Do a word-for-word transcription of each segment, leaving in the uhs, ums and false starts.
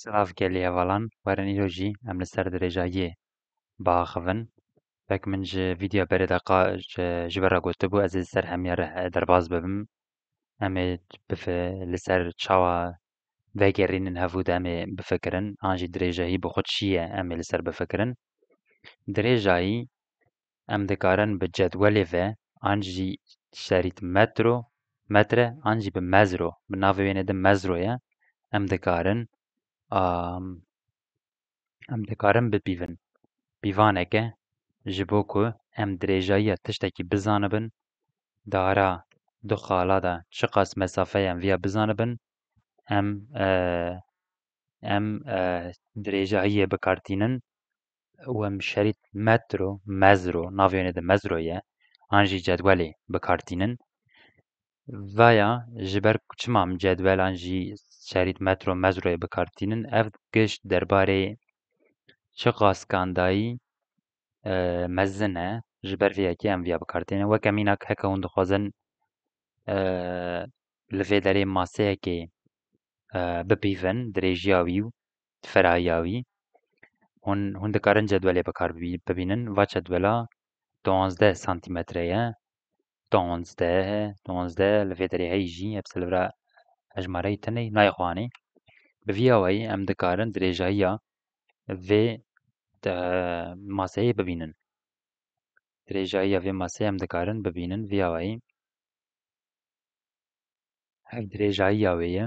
Silav gelî hevalan, werin îro jî em li ser dirêjahiyê biaxivin. Wek min ji vîdyoya berê de qa-, ji, ji we re gotibû, ez ê li ser hemiya re, eh, derbas bibim. Em ê bifi-, li ser çawa vegerînin hevû de em ê bifikirin, an jî dirêjahî bi xwe çi ye, em ê li ser bifikirin. Dirêjahî em dikarin bi cedwelê ve an jî şerît metro, metre an jî bi mezro, bi navê wênê de mezro ye, em dikarin, am, em dikarin bipîvin. Pîvaneke ji bo ku em dirêjahiya tiştekî bizanibin, dara du xala de çiqas mesafe ye em viya bizanibin, em, e, em, e, dirêjahiyê bi kar tînin û em şerît metro, mezro, navê wênê de mezro ye, an jî cedwelê bi kar tînin. Vaya ji ber ku çima em cedwel an jî şerît metro, mezroyê bi kar tînin, ev gişt derbarê çiqas kandayî, e, mezin e, ji ber vê yekê em viya bi kar tînin. Weke mînak heke hûn dixwazin, e, li vê derê maseyekê, e, bipîvin, dirêjiya wî û ferahiya wî. Hûn, hûn dikarin cedwelê bi kar bibî-, bibînin. Va cedwela duwazdeh santîmetre ye. Duwazdeh, duwazdeh, li vê derê heyî jî, hepse li vira hejmareyî tenê nayê xwanê. Bi vî awayî em dikarin dirêjahiya vê, e, maseyê bibînin. Dirêjahiya vê maseyê em dikarin bibînin vî awayî. Ev dirêjahiya wê ye,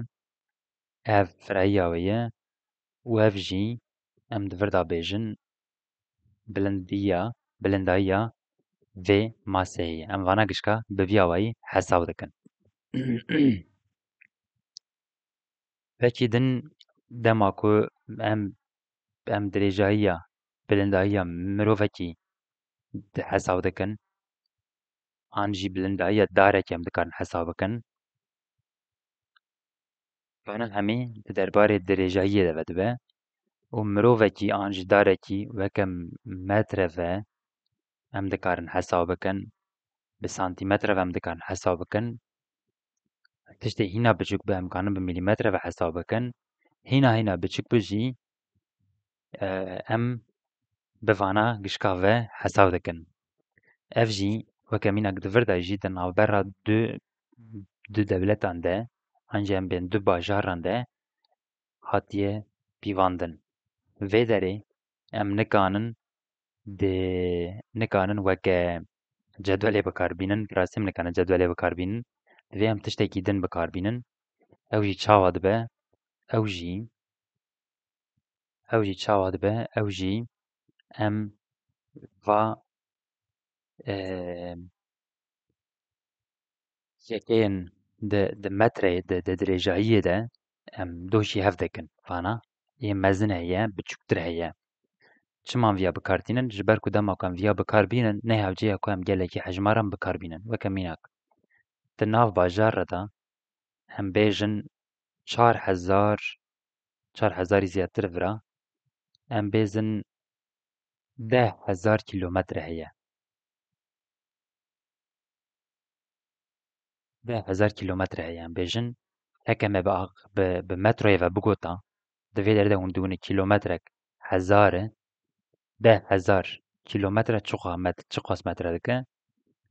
ev firahiya wê ye û ev jî em di vir de bêjin bilindiya, bilindahiya vê maseyê ye. Em vana gişka bi vî awayî hesab dikin. Wekî din dema ku em, em dirêjahiya, bilindahiya mirovekî di hesab dikin, an jî bilindahiya darekî em dikarin hesab bikin. Vana hemî di derbarê dirêjahiyê de vedibe û mirovekî an jî darekî weke metre ve em dikarin hesab bikin, bi santîmetre ve em dikarin hesab bikin. Tiştê hîna biçûk be em kanin bi mîlîmetre ve hesab bikin. Hîna hîna biçûk be jî, e, em bi vana gişka ve hesab dikin. Ev jî weke mînak di vir de jî di navbera du, du dewletan de, an jî em bên du bajaran de hatiye pîvandin. Vê derê em nikanin di, nikanin weke cedwelê bi kar bînin, bi rastî em nikanin cedwelê bi kar bînin. Divê em tiştekî din bi kar bînin. Ew jî çawa dibe? Ew jî, ew jî çawa dibe? Ew jî em va, e, yekeyên di, di metreyê, di, di dirêjahiyê de em doh jî hev dikin. Vana yê mezin heye, biçûktir heye. Çima em viya bi kar tînin? Ji ber ku dema ku em viya bi kar bînin, ne hewce ye ku em gelekî hejmaran bi kar bînin. Weke mînak, di nav bajar re de em bêjin çar hezar, çar hezarî zêdetir vira, em bêjin deh hezar kîlometre heye. Deh hezar kîlometre heye, em bêjin. Heke me bi, bi, bi metroyê ve bigota, di vê derê de hûn dibûne kîlometrek hezar e, deh hezar kîlometre çiqa met-, çiqas metre dike?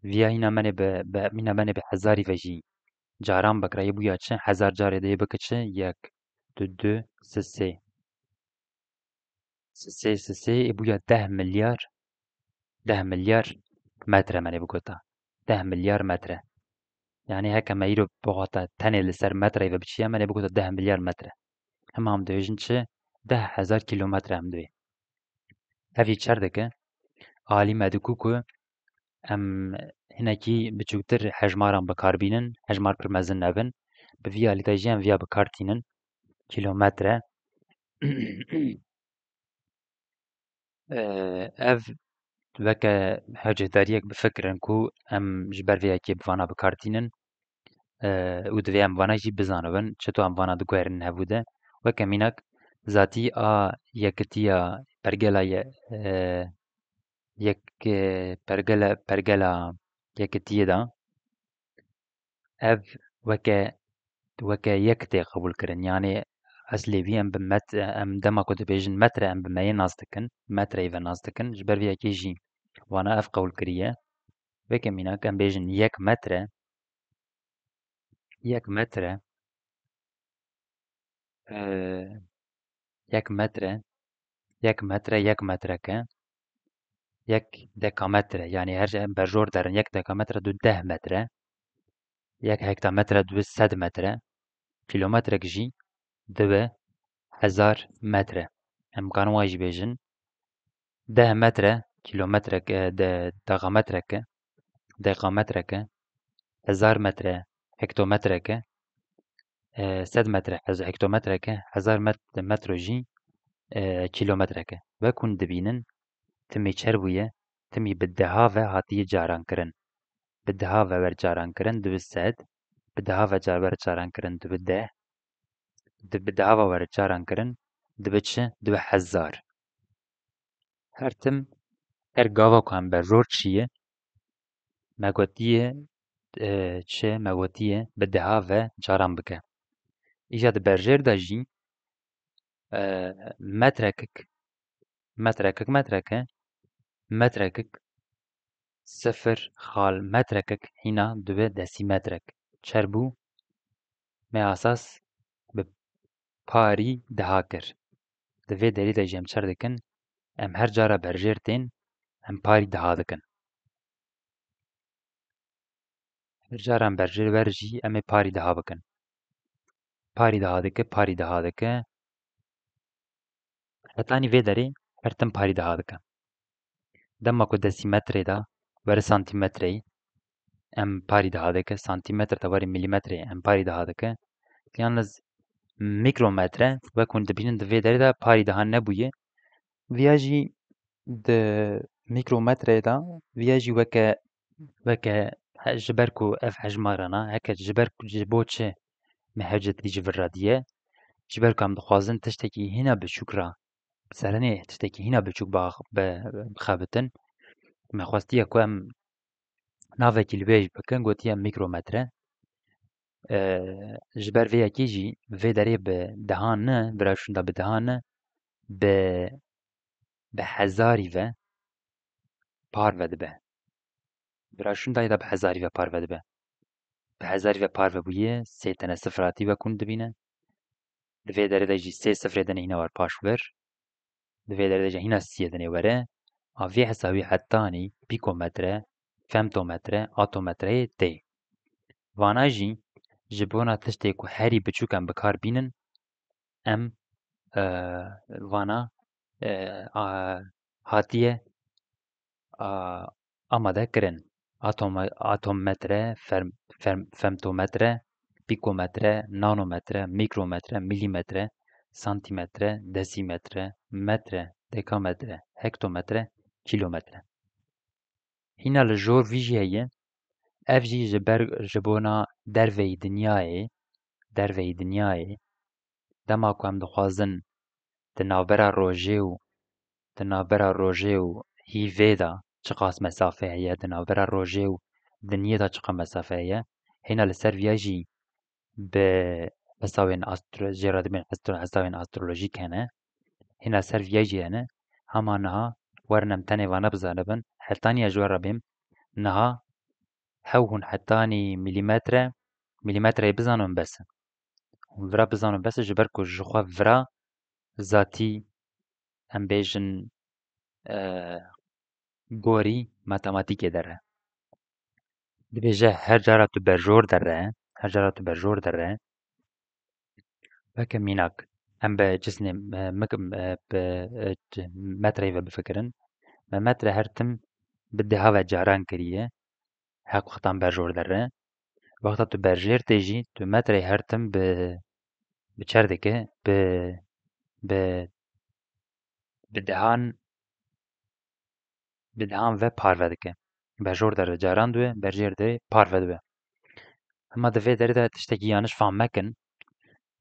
Viya hîna menê bi, bi, hîna menê bi hezarî ve jî caran bikira, yê bûya çi? Hezar carê de yê bike çi? Yek, du, du, sê, sê. Sisê, sisê ê bûya deh milyar, deh milyar metre menê bigota. Deh milyar metre. Yanî heke me îro bixwata tenê li ser metreyê ve biçiya, menê bigota deh milyar metre. Hema em dibêjin çi? Deh hezar kîlometre em divê. Ev jî çer dike? Alî me diku ku em hinekî biçûktir hejmaran bi kar bînin, hejmar pir mezin nebin. Bi vî alî de jî em viya bi kar tînin, kîlometre. Ev weke hewcehdariyek bifikirin ku em ji ber vê yekê bi vana bi kar tînin, e, û divê em vana jî bizanibin, çito em vana diguherînin hevû de. Weke mînak, zatî a yekitiya pergela ye, e, yek, e, pergela, pergela yekitiyê de ev weke, weke yek tê qebûl kirin. Yanî eslê vî em bi met-, em dema ku dibêjin metre, em bi meyê nas dikin, metreyê ve nas dikin. Ji ber vê yekê jî wana ev qewil kiriye. Weke mînak em bêjin yek metre, yek metre, e, yek metre, yek metre, yek metreke, yek dekametre, yanî her şey berjor derin, yek dekametre du deh metre, yek hektametre du sed metre, kîlometrek jî dibe hezar metre. Em karin wa jî bêjin, deh metre, kîlometrek, e, de-, dekametreke, dekametreke, hezar metre, hektometreke, e, sed metre, hez-, hektometreke, hezar met-, metro jî, e, kîlometreke. Wek hûn dibînin, timî çer bûye, timî bi deha ve hatiye carankirin. Bi deha ve wer carankirin, dibe sed, bi deha ve car-, wer carankirin, dibe deh, di-, bi deha ve wer carankirin, dibe çi? Dibe hezar. Her tim, her gava ku em berjor çiye, me gotiye, e, çi? Me gotiye bi deha ve caran bike. Îja di berjêr de jî, e, metrekik, metrekik, metreke, metrekik, sifir xal metrekik hîna dibe desîmetrek. Çer bû, me asas bi parî deha kir. Di vê derî de jî em çer dikin, em her cara berjêr tên, em parî deha dikin. Her cara em berjêr wer jî em ê parî deha bikin. Parî deha dike, parî deha dike. Hetanî vê derê her tim parî deha dike. Dema ku desîmetrê de were santîmetreyê, em parî deha dike, santîmetre de were mîlîmetreyê, em parî deha dike. Yalnız mîkrometre, wek hûn dibînin di vê derê de parî deha nebûye. Viya jî di mîkrometreyê de, viya jî weke, weke he-, ji ber ku ev hejmarana, heke ji ber ku, ji bo çi me hewce tî ji vir re diye? Ji ber ku em dixwazin tiştekî hîna biçûk re, serenê tiştekî hîna biçûk ba-, be-, bixebitin. Me xwestiye ku em navekî li wê jî bikin, gotiye mîkrometre. E, ji ber vê yekê jî vê derê bi dehan ne, bira şûnda bi dehan ne, bi, bi hezarî ve parve dibe. Bira şûnda yê de bi hezarî ve parve dibe. Bi hezarî ve parve bûye, sê tene sifir hatî wek hûn dibîne. Di vê derê de jî sê sifrê dinê hîna wer paş vir. Di vê derê de jî hîna siyê dinê were. A vê hesabî hetanî pîkometre, femtometre, atometreyê tê. Vana jî ji bona tiştê ku herî biçûk em bi kar bînin, em, e, vana, e, a, hatiye, a, amade kirin. Atome-, atometre, ferm-, ferm-, femtometre, pîkometre, nanometre, mîkrometre, mîlîmetre, santîmetre, desîmetre, metre, dekametre, hektometre, kîlometre. Hîna li jor vî jî heye, ev jî ji ber, ji bona derveyî dinyayê, derveyî dinyayê, dema ku em dixwazin di navbera rojê û, di navbera rojê û hîvê de çiqas mesafe heye, di navbera rojê û dinyê de çiqas mesafe heye, hêna li ser viya jî bi hesabên astro-, jê re dibên astro-, hesabên astrolojîk hene. Hêna ser viya jî hene. Hema niha werin em tenê vana bizanibin. Hetaniya ji we re bêm. Niha hew hûn hetanî mîlîmetre, mîlîmetreyê bizanin bes e. Hûn vira bizanin bes e, ji ber ku ji xwe vira zatî, em bêjin, e, gorî matematîkê der e. Dibêje her cara tu berjor der e, her cara tu berjor der e. Weke mînak, em bi cisnê, e, mik-, e, bi, e, c-, metreyê ve bifikirin. Me metre her tim bi deha ve caran kiriye. Her wextan berjor der e. Wexta tu berjêr tê jî, tu metreyê her tim bi, bi çer dike, bi, bi, bi dehan, bi dehan ve parve dike. Berjor der e caran dibe, berjêr de parve dibe. Hema di vê derê de tiştekî yaniş fam mekin.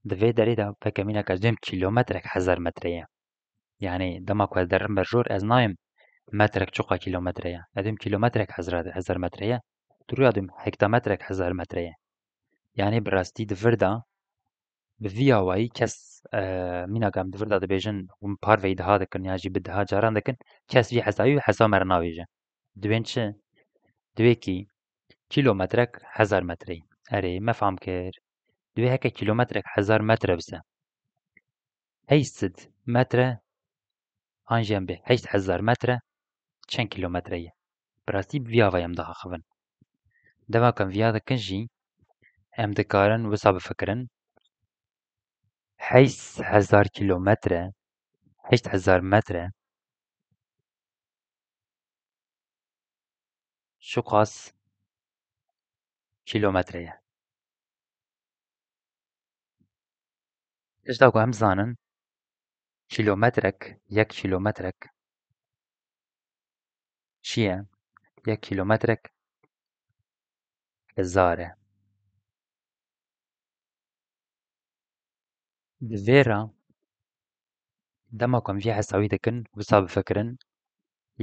Di vê derê de weke mînak ez dibêm kîlometrek hezar metre ye. Yanî dema ku ez derim berjor, ez nayêm metrek çiqa kîlometre ye. Ez dibêm kîlometrek hezar, hezar metre ye. Tu rûya dibêm hektametrek hezar metre ye. Yanî bi rastî di vir de Bi vî awayî kes, e, mînak em di vir de dibêjin, hûn parveyî diha dikin yan jî bi diha caran dikin, kes vî hesabî wî hesaba me re navêje. Dibên çi? Dibêkî kîlometrek hezar metre ye. Erê, me fam kir. Dibê heke kîlometrek hezar metre bise, heyşt sed metre, an jî em bê heyşt hezar metre çend kîlometre ye? Bi rastî bi vî avayî em diaxivin. Dema ku em viya dikin jî, em dikarin wisa bifikirin. Heyşt hezar kîlometre, heyşt hezar metre çiqas kîlometre ye? Tişta ku em zanin, kîlometrek, yek kîlometrek çi ye? Yek kîlometrek hezar e. Di vê re dema ku em vî hesabî dikin, wisa bifikirin,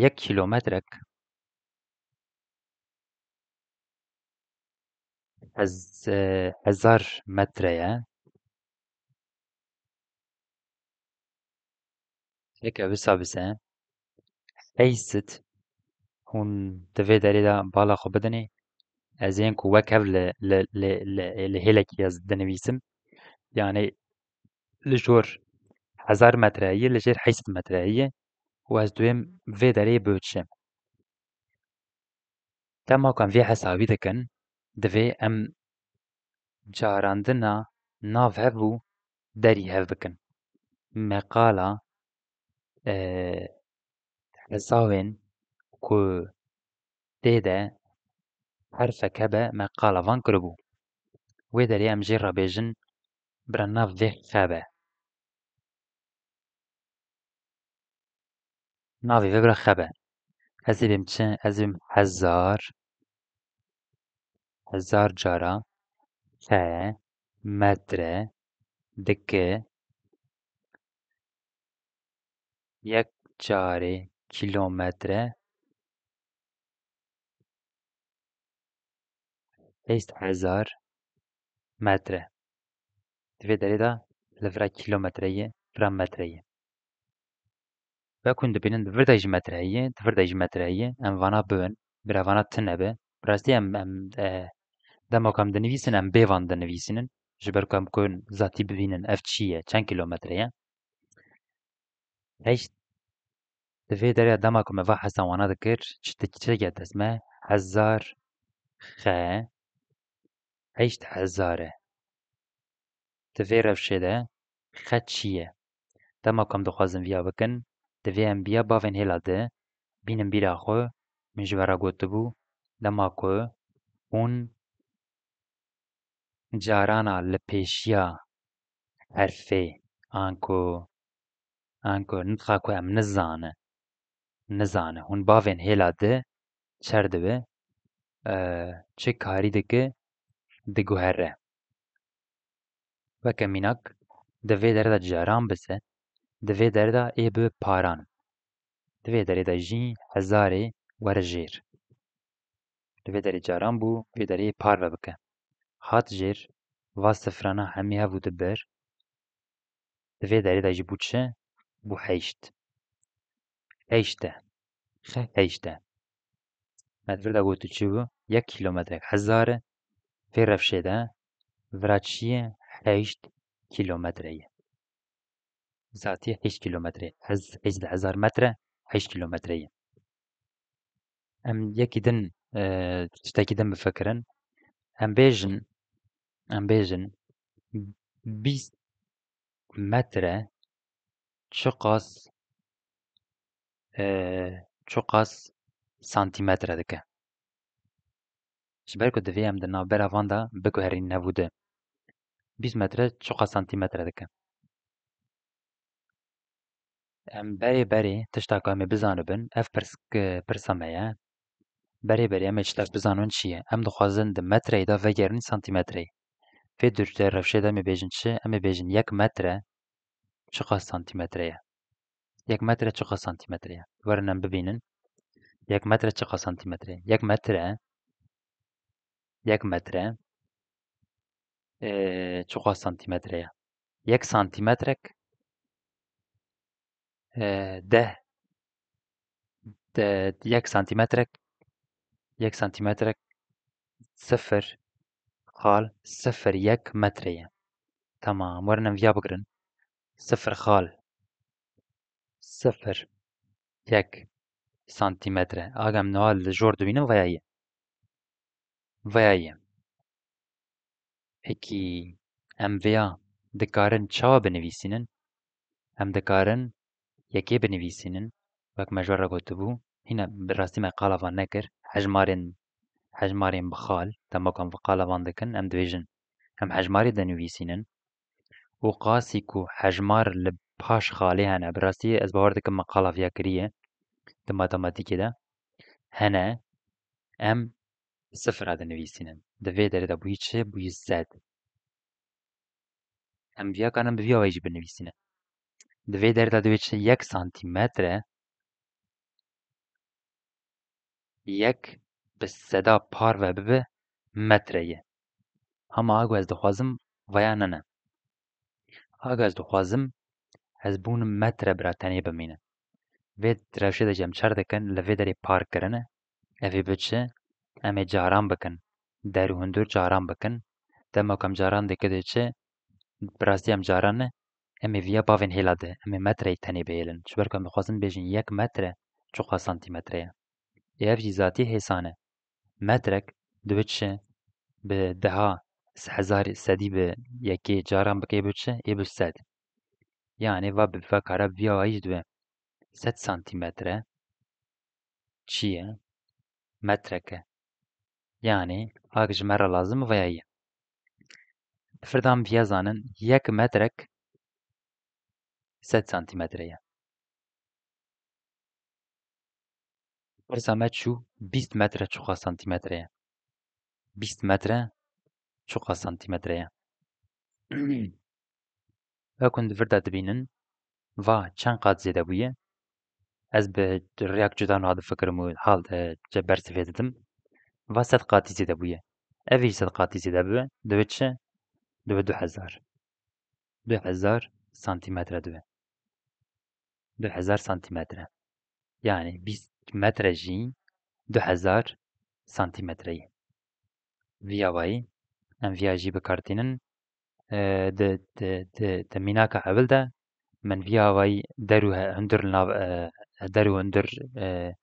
yek kîlometrek hez-, e, hezar metre ye. Heke wisa bise, heyşt sed, hûn di vê derê de bala xwe bidinê. Ez ên ku wek hev li, li, li, li, li hêlekî ez dinivîsim. Yani li jor hezar metre heye, li jêr heyşt sed metre heye û ez duyêm vê derê biçim. Dema ku em vê hesabî dikin, divê em carandina nav hev û derî hev bikin. Me qala, e, hesawên ku tê de herfek hebe me qala van kiribû. Wê derê em jê re bêjin bira nav vê xe be. Navê vê bira xe be. Ez ê bêm çi? Ez ê bêm hezar, hezar cara xe metre dike. Yek carê kîlometre heyşt hezar metre. Di vê derê de li vira kîlometre ye, vira metre ye. Wek hûn dibînin di vir de jî metre heye, di vir de jî metre heye. Em vana bibin, bira vana tune be. Bi rastî em, em, e, dema ku em dinivîsin, em bê van dinivîsînin. Ji ber ku em ku zatî bibînin, ev çi ye, çend kîlometre ye? Heyşt, di vê derê dema ku me va hesabana dikir, çi, çi diket dest me? Hezar xe heyşt hezar e. Di vê rewşê de xe çi ye? Dema ku em dixwazin viya bikin, divê em biya bavên hêla di bînin bîra xwe, min ji we re gotibû, dema ku hûn carana li pêşiya herfê, anku, anku nirxa ku em nizane, nizane. Hûn bavên hêla di çer dibe, e, çi karî dike, diguhere. Weke mînak, di vê derê de caran bise, di vê derê de ê bi paran. Di vê derê de jî hezarê were jêr. Di vê derê caran bû, vê derê parve bike. Hat jêr, va sifrana hemî hev û di bir. Di vê derê de jî bû çi? Bû heyşt. Heyşt e. Xe heyşt e. Me di vir de gotu çi bû? Yek kîlometrek hezar e. Vê rewşê de vira çi ye? Heyşt kîlometre ye. Zatî heyşt kîlometre. Hez-, heyşt hezar metre, heyşt kîlometre ye. Em yekî din, e, tiştekî din bifikirin. Em bêjin, em bêjin bîst metre çiqas, e, çiqas santîmetre dike? Ji ber ku divê em di navbera van de biguherînin hev û di. Bîst metre çiqas santîmetre dike? Em berê berê tişta ku em ê bizanibin, ev pirs-, pirsa me ye. Berê berê em ê tiştek bizanibin çi ye? Em dixwazin di metreyê de vegerin santîmetreyê. Vê dûrte rewşê de em ê bêjin çi? Em ê bêjin yek metre çiqas santîmetre ye? Yek metre çiqas santîmetre ye? Werin em bibînin. Yek metre çiqas santîmetre ye? Yek metre, yek metre, e, çiqas santîmetre ye? Yek santîmetrek, e, deh, de, yek santîmetrek, yek santîmetrek sifir xal sifir yek metre ye. Tamam, werin em viya bigirin. Sifir xal sifir yek santîmetre. Agem niha li jor dibînin veya ye. Veya ye. Pekî em vêya dikarin çawa binivîsînin? Em dikarin yekê binivîsînin. Wek me ji we re gotibû, hîna bi rastî me qala van nekir. Hejmarên, hejmarên bi xal, dema ku em qala van dikin, em dibêjin, em hejmarê dinivîsînin. Û qasî ku hejmar li paş xalê hene, bi rastî ez bawer dikim me qala viya kiriye di matematîkê de, hene, em sifira dinivîsînin. Di vê derê de bûyî çi? Bûyî sed. Em viya karin bi vî awayî jî binivîsînin. Di vê derê de divê çi? Yek santîmetre, yek bi seda parve bibe metre ye. Hema a ku ez dixwazim vaya nene. A ku ez dixwazim ez bûnim metre bira tenê bimînim. Vê rewşê de jî em çer dikin, li vê derê par kirine. Ev ê bi çi? Em ê caran bikin. Der û hundir caran bikin. Dema ku em caran dikin dê çi? Bi rastî em caran ne. Em ê viya bavên hêla de, em ê metreyê tenê bihêlin. Ji ber ku em dixwazin bêjin yek metre çuqa santîmetre ye. Ê ev jî zatî hêsan e. Metrek dibe çi? Bi deha, hezarî, sedî bi yekê caran bike ê bi çi? Ê bi sed. Yanî va bi, va kare bi vî awayî jî dibe sed santîmetre çi ye? Metrek e. Yanî ak ji me re lazim e veya ye. Firdan viya zanin yek metrek sed santîmetre ye. Pirsa me çû bîst metre çuqa santîmetre ye. Bîst metre çuqa santîmetre ye. Wek hûn di vir de dibînin, va çend qat zêde bûye. Ez bi riyak cuda niha difikirim û hal de ce bersivê didim. Va sed qatî zêde bûye. Ev jî sed qatî zêde bibe, dibe çi? Dibe du hezar. Du hezar santîmetre dibe. Du hezar santîmetre. Yanî bîst metre jî du hezar santîmetre ye. Vî awayî em viya jî bi kar tînin. E, di, di, di, di mînaka ewil de min vî awayî der û he-, hundir li nav, e, der û hundir, e,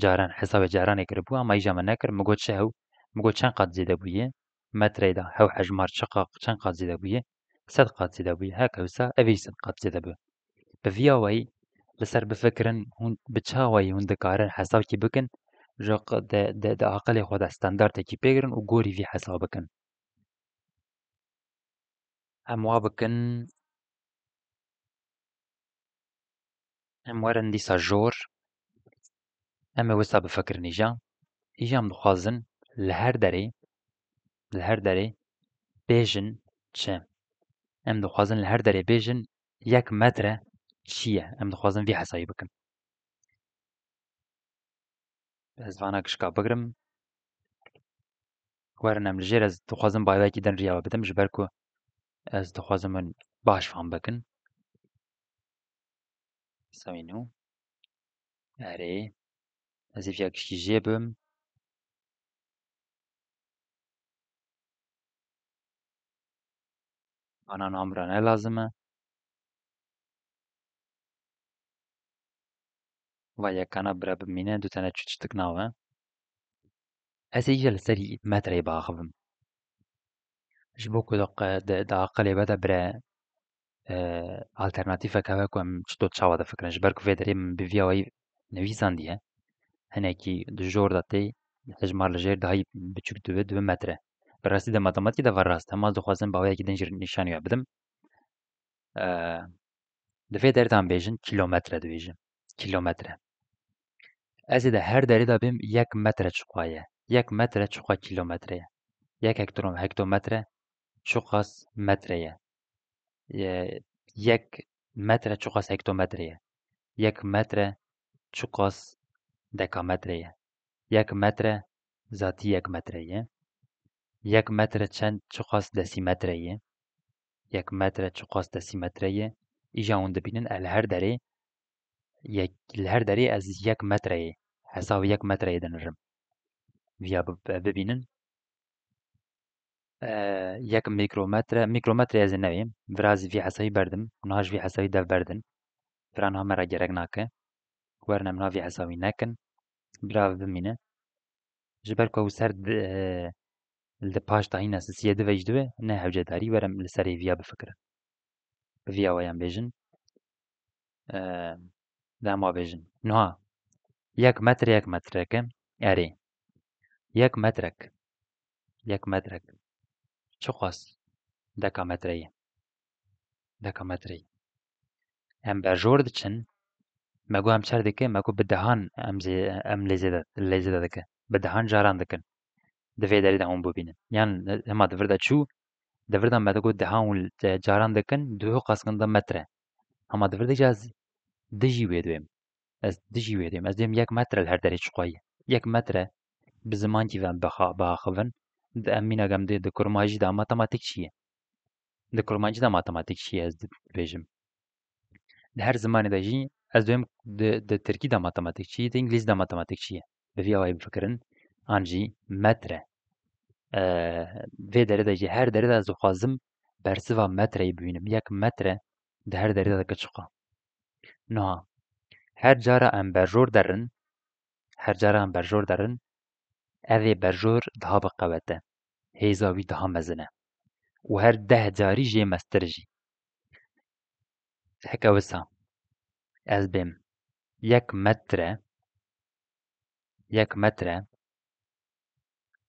caran, hesabê caranê kiribû, ama îja min nekir. Min got çi hew? Min got çend qat zêde bûye? Metreyê de hew hejmar çi qa-, çend qat zêde bûye? Sed qat zêde bûye. Heke wisa ev jî sed qat zêde bû. Bi vî awayî li ser bifikirin hûn bi çi awayî hûn dikarin hesabkî bikin, ji q-, de, de, de aqilê xwe de standartekî pê girin û gorî vî hesab bikin. Em wa bikin. Em werin dîsa jor. Em ê wisa bifikirin îja. Îja em dixwazin li her derê, li her derê bêjin çi? Em dixwazin li her derê bêjin yek metre çi ye? Em dixwazin vî hesabî bikin. Ez vana gişka bigirim. Werin em li jêr, ez dixwazim bayvekî din riya we bidim, ji ber ku ez dixwazim hûn baş fam bikin. Sewî nû. Erê. Ez ê viya gişkî jê bim. Ana namra ne lazim e. Va yekana bira bimîne, du tane çi tiştik nawe. Ez ê îja li serî metreyê biaxivim. Ji bo ku di qe-, di, di aqilê we de bire, e, alternatîfek hebe ku em çito çawa difikirin. Ji ber ku vê derê min bi vî awayî nivîsandiye. Hinekî di jor de tê, hejmar li jêr dahî biçûk dibe, dibe metre. Bi rastî de matematîkê de ve rast. Hema ez dixwazim bi awayekî din jî nîşanî we bidim. E, di vê derê de em bêjin kîlometre dibêjin. Kîlometre. Ez ê di her derê de bêm yek metre çiqwa ye. Yek metre çiqwa kîlometre ye. Yek hektoro-, hektometre çiqas metre ye. Ye, yek metre çiqas hektometre ye. Yek metre çiqas dekametre ye. Yek metre zatî yek metre ye. Yek metre çend çiqas desîmetre ye. Yek metre çiqas desîmetre ye? Îja hûn dibînin, e, li her derê yek, li her derê ez yek metreyê, hesabê yek metreyê dinirim. Viya bi-, bi-, bibînin. E, yek mîkrometre, mîkrometre ez ê newêm. Vira ez vî hesabî berdim. Niha ji vî hesabî dev berdin. Vira niha me re gerek nake. Werin em niha vî hesabî nekin. Bira bimîne. Ji ber ku ew ser di, e, li paş dahîne sisiyê dive jî dibe, ne hewcedarî, werim li serê viya bifikirin. Bi viya we em bêjin. E, dema bêjin. Niha yek metre yek metreke, erê. Yek metrek. Yek metrek. Çiqas deka metre ye? Deka metre ye. Em berjor diçin, me got em çer dike, me got bi dehan em zê-, em lê zêde, lê zêde dike. Bi dehan caran dikin. Di vê derê de hûn bibînin. Yan hema di vir de çû, di vir de me digot dehan û caran dikin, di wê qaskin de metre. Hema di vir de jî ez dijî wê dibêm. Ez dijî wê dibêm. Ez dibêm yek metre li her derê çiqayî. Yek metre bi zimankî ve em bixa-, biaxivin. Di em mîna gem di, di kurmancî de matematîkçî ye. Di kurmancî de matematîkçî ye ez dibêjim. Di her zimanê de jî ez dibêm di, di tirkî de matematîkçî ye, di îngilîzî de matematîkçî ye. Bi vî awayî bifikirin, an jî metre. E, vê derê de jî her derê de ez dixwazim bersiva metreyê bibînim. Yek metre di her derê de dike çiqa. Niha her cara em berjor derin, her cara em berjor derin, ev ê berjor daha biqewete. Hêza wî daha mezin e. Û her deh carî jê mestir jî. Heke wisa ez bêm yek metre, yek metre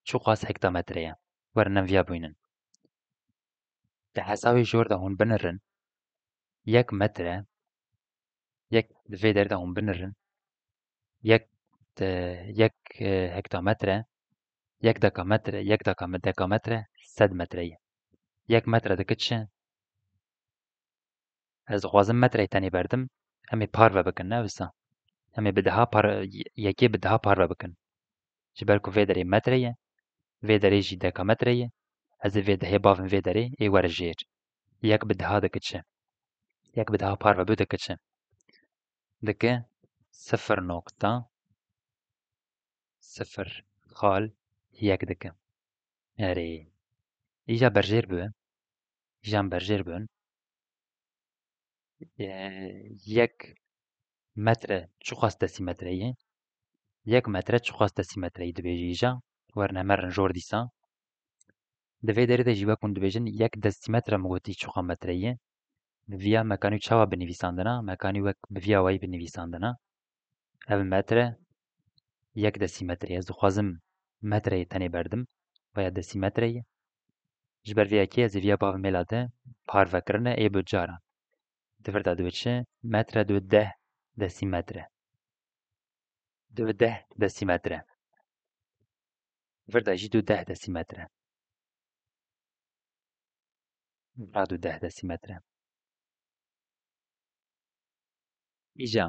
çiqas hektametre ye? Werin em viya bînin. Di hesabê jor de hûn binirin, yek metre, yek di vê derê de hûn binirin, yek, e, yek, e, hektametre, yek dekametre, yek deka-, dekametre, sed metre ye. Yek metre dike çi? Ez dixwazim metreyê tenê berdim. Em ê parve bikin, ne wisa? Em ê bi deha par-, yekê bi deha parve bikin. Ji ber ku vê derê metre ye, vê derê jî dekametre ye, ez ê vê dehê bavim vê derê, ê were jêr. Yek bi deha dike çi? Yek bi deha parve bû dike çi? Dike sifir nokta sifir xal yek dike. Erê. Îja berjêr bû. Îjan berjêr bûn. E, yek metre çiqas desîmetre ye? Yek metre çiqas desîmetre ye dibêje îja? Werin em herin jor dîsa. Di vê derê de jî wek hûn dibêjin, yek desîmetre min gotî çiqa metre ye. Bi viya me kanî çawa binivîsandina? Me kanî wek bi viya wayî binivîsandina. Ev metre yek desîmetre ye. Ez dixwazim metreyê tenê berdim. Veya desîmetre ye. Ji ber vê yekê ez ê viya bavê mêla de parve kirine, ê bi caran. Di vir de dibe çi? Metre dibe deh desîmetre. Dibe deh desîmetre. Vir de jî dibe deh desîmetre. Radibe deh desîmetre. Îja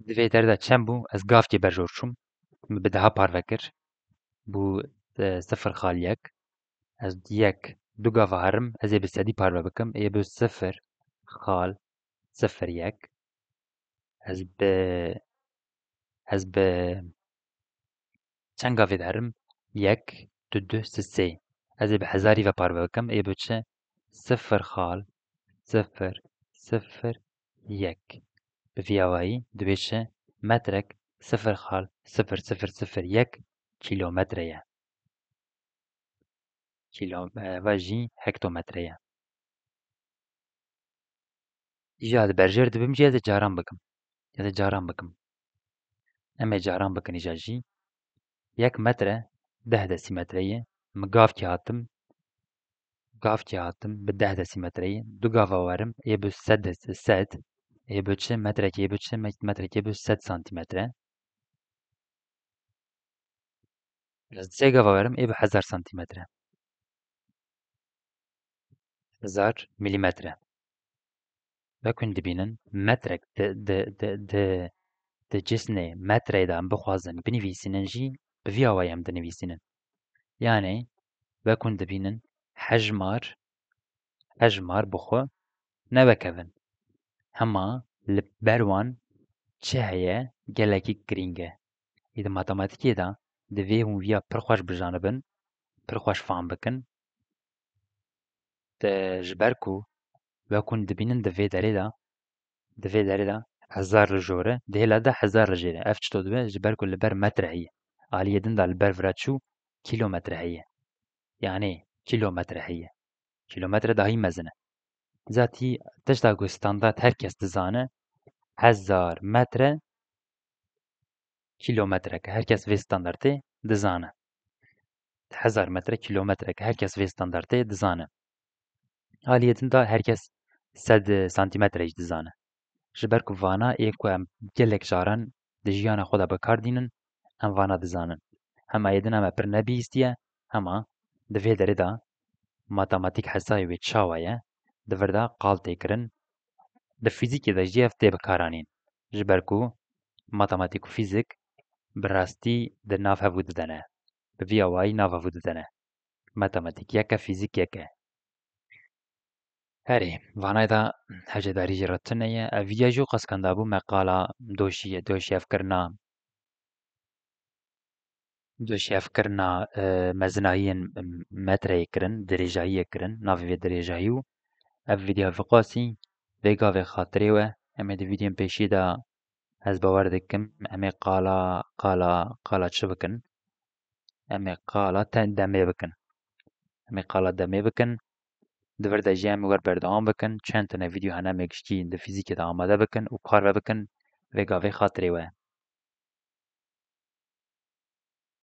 di vê derê de çend bû? Ez gavkê berjor çûm. Min bi deha parve kir. Bû, e, sifir xal yek. Ez yek du gava herim, ez ê bi sedî parve bikim. Ê bû sifir xal sifir yek. Ez bi, ez bi çend gavê diherim? Yek, du, du, sê, sê. Ez ê bi hezarî ve parve bikim. Ê bi çi? Sifir xal sifir sifir yek. Bi vî awayî dibê çi? Metrek sifir xal sifir sifir sifir yek kîlometre ye. Kîlo-, e, va jî hektometre ye. Îja di berjêr dibim jî ez ê caran bikim. Ez ê caran bikim. Em ê caran bikin îja jî. Yek metre deh desîmetre ye. Min gavkê hatim. Gavkê hatim bi deh desîmetre ye. Du gava werim. Ê bi sed des-, sed. Ê bi çi? Metrekê ê bi çi? Me-, metrekê bi sed santîmetre. Ez sê gava werim, ê bi hezar santîmetre. Hezar milîmetre. Wek hûn dibînin, metrek di, di, di, di, di cisnê metreyê de em bixwazin binivîsînin jî, bi vî awayî em dinivîsînin. Yanî, wek hûn dibînin, hejmar, hejmar bi xwe ne wek hev in. Hema li ber wan çi heye gelekî girîng e. Ê di matematîkê de divê hûn viya pir xweş bijanibin, pir xweş fam bikin. Te ji ber ku wek hûn dibînin di vê derê de, di vê derê de hezar li jor e, di hêla de hezar li jêr e. Ev çito dibe? Ji ber ku li ber metre heye. Aliyê din de li ber vira çû kîlometre heye. Yanî kîlometre heye. Kîlometre dahî mezin e. Zatî tişta ku standart her kes dizane, hezar metre kîlometrek e. Her kes vê standartê dizane. Hezar metre kîlometrek e. Her kes vê standartê dizane. Aliyê din de her kes sed santîmetre jî dizane. Ji ber ku vana ê ku em gelek caran di jiyana xwe de bi kar dînin, em vana dizanin. Hema yê din em e pir nebihîstiye, hema di vê derê de matematîk hesayê wê çawa ye, di vir de qal tê kirin. Di fîzîkê de jî ev tê bikaranîn. Ji ber ku matematîk û fîzik bi rastî di nav hev û dide ne. Bi vî awayî nav hev û dide ne. Matematîk yek e, fîzîk yek e. Herê, vanayê de hejêdarî jê re tune ye. Ev vîdya jî qas kanda bû, me qala doşî, doşî ev kirina, doşî ev kirina, e, mezinahiyên metreyê kirin, dirêjahiyê kirin, navê vê dirêjahî û ev vîdya viqasî, vê gavê xatirê we, em ê di vîdyoyên pêşî de ez bawer dikim, em ê qala, qala, qala çi bikin? Em ê qala te-, demê bikin. Em ê qala demê bikin. Di vir de jî em ê wer berdewam bikin. Çend tane vîdeo hene em ê giştî di fîzîkê de amade bikin û parve bikin vê gavê xatirê we.